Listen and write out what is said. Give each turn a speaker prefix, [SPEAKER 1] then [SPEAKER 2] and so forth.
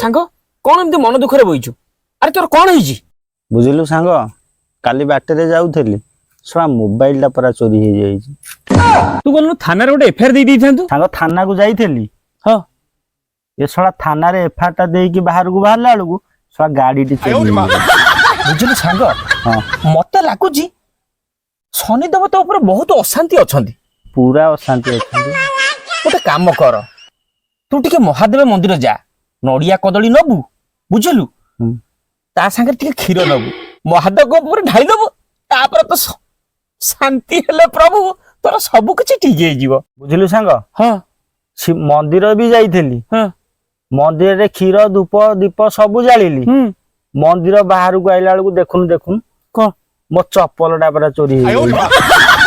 [SPEAKER 1] ସାଙ୍ଗ, କଣ ଏମିତି ମନ ଦୁଃଖରେ ବଇଛୁ? ଆରେ, ତୋର କଣ ହେଇଛି?
[SPEAKER 2] ବୁଝିଲୁ ସାଙ୍ଗ, କାଲି ବାଟରେ ଯାଉଥିଲି, ଶଳା ମୋବାଇଲଟା ପରା ଚୋରି ହେଇଯାଇଛି।
[SPEAKER 1] ତୁ ଗଲୁନୁ, ଥାନାରେ ଗୋଟେ ଏଫଆଇଆର ଦେଇ ଦେଇଥାନ୍ତୁ।
[SPEAKER 2] ସାଙ୍ଗ, ଥାନାକୁ ଯାଇଥିଲି। ଏ ଶଳା ଥାନାରେ ଏଫଆଇଆର ଟା ଦେଇକି ବାହାରକୁ ବାହାରିଲା ବେଳକୁ ଶଳା ଗାଡିଟି ଚୋରି ହେଇଯାଇଛି।
[SPEAKER 1] ବୁଝିଲୁ ସାଙ୍ଗ, ମତେ ଲାଗୁଛି ଶନିଦେବ ତୋ ଉପରେ ବହୁତ ଅଶାନ୍ତି ଅଛନ୍ତି।
[SPEAKER 2] ପୁରା ଅଶାନ୍ତି ଅଛନ୍ତି।
[SPEAKER 1] ଗୋଟେ କାମ କର, ତୁ ଟିକେ ମହାଦେବ ମନ୍ଦିର ଯା, ନଡିଆ କଦଳୀ ନବୁ, ବୁଝିଲୁ?
[SPEAKER 2] ହୁଁ।
[SPEAKER 1] ତା ସାଙ୍ଗରେ ଟିକେ କ୍ଷୀର ନବୁ, ମହାଦେବଙ୍କ ଉପରେ ଢାଳି ଦବୁ। ତାପରେ ତ ଶାନ୍ତି ହେଲେ ପ୍ରଭୁ, ତୋର ସବୁ କିଛି ଠିକ ହେଇଯିବ।
[SPEAKER 2] ବୁଝିଲୁ ସାଙ୍ଗ, ମନ୍ଦିର ବି ଯାଇଥିଲି। ମନ୍ଦିରରେ କ୍ଷୀର, ଧୂପ, ଦୀପ ସବୁ ଜାଳିଲି। ମନ୍ଦିର ବାହାରକୁ ଆଇଲା ବେଳକୁ ଦେଖୁନୁ, ଦେଖୁନୁ।
[SPEAKER 1] କଣ?
[SPEAKER 2] ମୋ ଚପଲଟା ପରା ଚୋରି ହେଇଯାଇଛି।